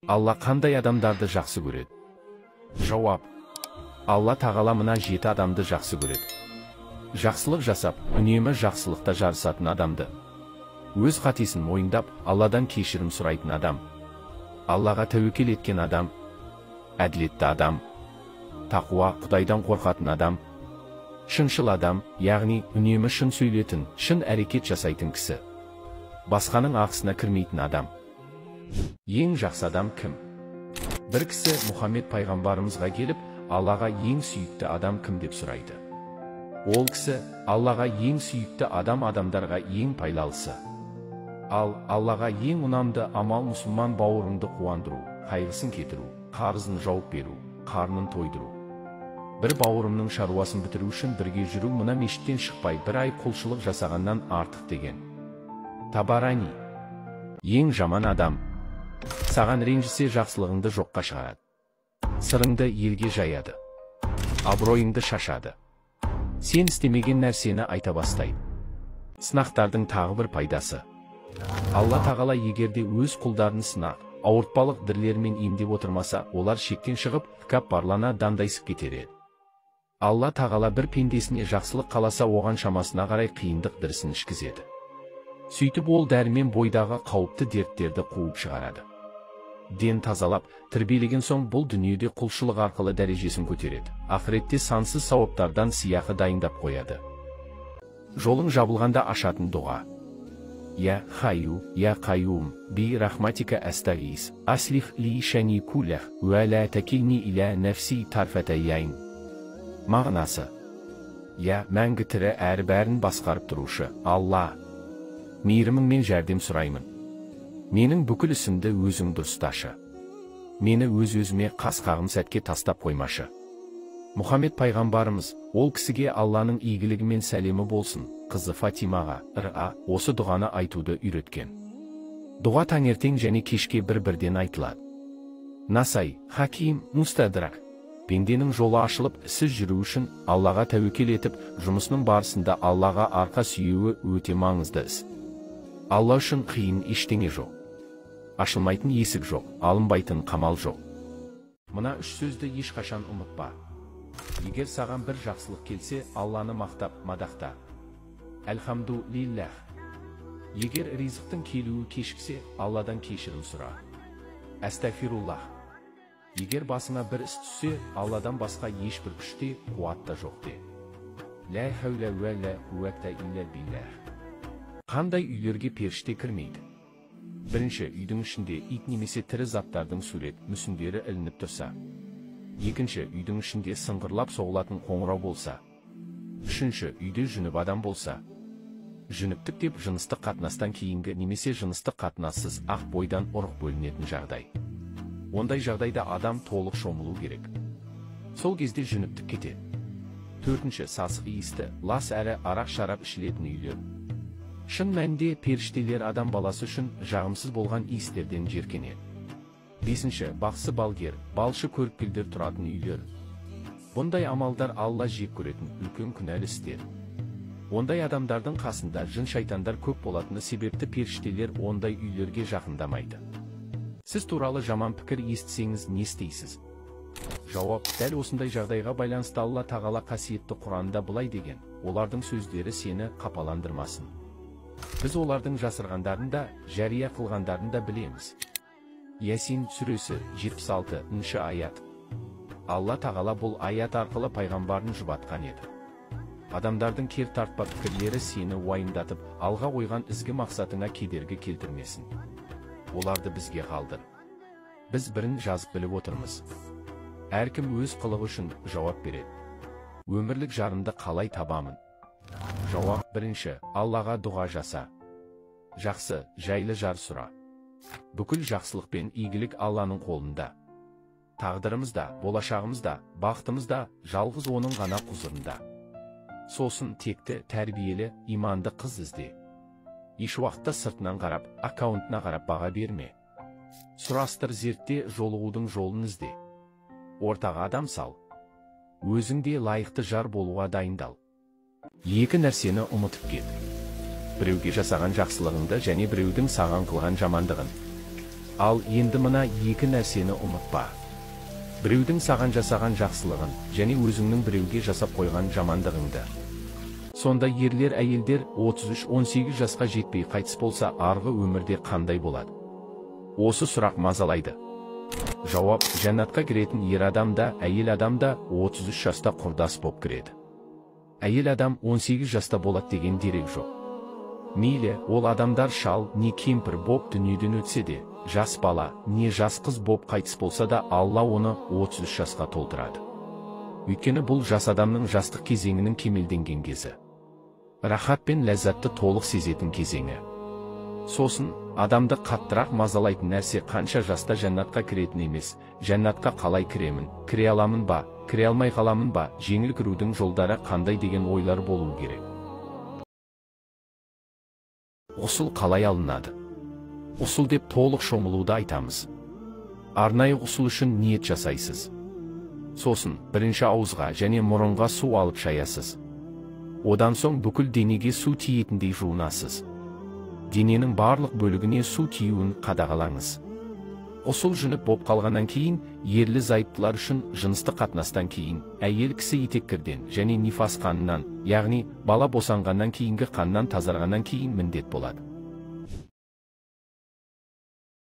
Алла қандай адамдарды жақсы көреді? Жауап: Алла тағала мына 7 адамды жақсы көреді. Жақсылық жасап, үнемі жақсылықта жарысатын адамды. Өз қатесін мойындап, Алладан кешірім сұрайтын адам. Аллаға тәуекел еткен адам. Әділетті адам. Тақуа, Құдайдан қорқатын адам. Шыншыл адам, яғни үнемі шын сөйлетін, шын әрекет жасайтын кісі. Басқаның ақысына кірмейтін адам. Ең жақсы адам кім? Бір кісі Мұхаммед пайғамбарымызға келіп, Аллаға ең сүйікті адам кім деп сұрайды. Ол кісі, Аллаға ең сүйікті адам адамдарға ең пайдалысы. Ал Аллаға ең ұнамды амал мұсылман бауырыңды қуандыру, қайғысын кетіру, қарызын жауып беру, қарнын тойдыру. Бір бауырымның шаруасын бітіру үшін бірге жүру мына мешіттен шықпай бір ай құлшылық жасағаннан артық деген. Табарани. Ең жаман адам. Саған ренжісе жақсылығыңды жоққа шығарады. Сырыңды елге жаяды. Абыройыңды шашады. Сен істемеген нәрсені айта бастайды. Сынақтардың тағы бір пайдасы. Алла тағала егерде өз құлдарын сынақ, ауыртпалық дірлермен емдеп отырмаса, олар шектен шығып, тәкаппарлана дандайсып кетер еді. Алла тағала бір пендесіне жақсылық қаласа, оған шамасына қарай қиындық дірісін ішкізеді. Сөйтіп ол дәрімен бойдағы қауіпті дерттерді қуып шығарады. Ден тазалап, тәрбиелеген соң бұл дүниеде құлшылық арқылы дәрежесін көтереді. Ақыретте сансыз сауаптардан сыйақы дайындап қояды. Жолың жабылғанда ашатын дұға. Я хайю, я қайюм, би рахматика астағис, аслих ли шани кулях, уә ла такилни иля нәфси тарфата яйн. Мағынасы: Я мәңгі тірі әрі бәрін басқарып тұрушы, Алла. Мейіріміңмен жәрдем сұраймын. Менің бүкіл ісімді өзің дұрысташы. Мені өз-өзіме қас қағым сәтке тастап қоймашы. Мұхаммед пайғамбарымыз, ол кісіге Алланың игілігі мен сәлемі болсын, қызы Фатимаға, РА, осы дұғаны айтуды үйреткен. Дұға таңертең және кешке бір-бірден айтылады. Насай, Хаким, Мустадрак. Пенденің жолы ашылып, ісі жүру үшін Аллаға тәуекел етіп, жұмысының барысында Аллаға арқа сүйеуі өте маңызды іс. Алла үшін қиын ештеңе жоқ. Ашылмайтын есік жоқ, алынбайтын қамал жоқ. Мына үш сөзді ешқашан ұмытпа. Егер саған бір жақсылық келсе, Алланы мақтап, мадақта. Әлхамду лилләх. Егер ризықтың келуі кешіксе, Алладан кешірім сұра. Әстәфируллах. Егер басыңа бір іс түссе, Алладан басқа ешбір күш те, қуат та жоқ де. Лә хәулә уә лә қуәтә илля билләх. Қандай үйлерге періште кірмейді? Бірінші, үйдің ішінде ит немесе тірі заттардың сурет, мүсіндері ілініп тұрса. Екінші, үйдің ішінде сыңғырлап соғылатын қоңырау болса. Үшінші, үйде жүніп адам болса. Жүніптік деп жыныстық қатынастан кейінгі немесе жыныстық қатынассыз ақ бойдан ұрық бөлінетін жағдай. Ондай жағдайда адам толық шомылу керек. Сол кезде жүніптік кетеді. Төртінші, сасық иісті, лас әрі арақ шарап ішілетін үйлер. Шын мәнінде періштелер адам баласы үшін жағымсыз болған иістерден жеркенеді. Бесінші, бақсы балгер, балшы көріпкелдер тұратын үйлер. Бұндай амалдар Алла жек көретін үлкен күнәлі істер. Ондай адамдардың қасында жын шайтандар көп болатыны себепті періштелер ондай үйлерге жақындамайды. Сіз туралы жаман пікір естісеңіз не істейсіз? Жауап: дәл осындай жағдайға байланысты Алла тағала қасиетті Құранда былай деген: олардың сөздері сені қапаландырмасын. Біз олардың жасырғандарын да, жария қылғандарын да білеміз. Ясин сүресі 76-шы аят. Алла тағала бұл аят арқылы пайғамбарын жұбатқан еді. Адамдардың кер тартпа пікірлері сені уайымдатып, алға қойған ізгі мақсатыңа кедергі келтірмесін. Оларды бізге қалдыр. Біз бірін жазып біліп отырмыз. Әркім өз қылығы үшін жауап береді. Өмірлік жарымды қалай табамын? Жауап: бірінші, Аллаға дұға жаса. Жақсы, жайлы жар сұра. Бүкіл жақсылық пен игілік Алланың қолында. Тағдырымыз да, болашағымыз да, бақытымыз да жалғыз оның ғана құзырында. Сосын текті, тәрбиелі, иманды қыз ізде. Еш уақытта сыртынан қарап, аккаунтына қарап баға берме. Сұрастыр, зертте, жолығудың жолын ізде. Ортаға адам сал. Өзің де лайықты жар болуға дайындал. Екі нәрсені ұмытып кет. Біреуге жасаған жақсылығыңды және біреудің саған қылған жамандығын. Ал енді мына екі нәрсені ұмытпа. Біреудің саған жасаған жақсылығын және өзіңнің біреуге жасап қойған жамандығыңды. Сонда ерлер әйелдер 33-18 жасқа жетпей қайтыс болса, арғы өмірде қандай болады? Осы сұрақ мазалайды. Жауап: жәннатқа кіретін ер адам да, әйел адам да 33 жаста құрдас боп кіреді. Әйел адам 18 жаста болады деген дерек жоқ. Мейлі, ол адамдар шал, не кемпір боп дүниеден өтсе де, жас бала, не жас қыз боп қайтыс болса да, Алла оны 33 жасқа толтырады. Өйткені бұл жас адамның жастық кезеңінің кемелденген кезі. Рахат пен ләззатты толық сезетін кезеңі. Сосын, адамды қаттырақ мазалайтын нәрсе қанша жаста жәннатқа кіретін емес, жәннатқа қалай кіремін, кіре аламын ба, кіре алмай қаламын ба, жеңіл кірудің жолдары қандай деген ойлар болуы керек. Ғұсыл қалай алынады? Ғұсыл деп толық шомылуды айтамыз. Арнайы ғұсыл үшін ниет жасайсыз. Сосын, бірінші ауызға және мұрынға су алып шаясыз. Одан соң бүкіл денеге су тиетіндей жуынасыз. Дененің барлық бөлігіне су тиюін қадағалаңыз. Ғұсыл жүніп боп қалғаннан кейін, ерлі зайыптылар үшін жыныстық қатынастан кейін, әйел кісі етеккірден және нифас қанынан, яғни бала босанғаннан кейінгі қаннан тазарғаннан кейін міндет болады.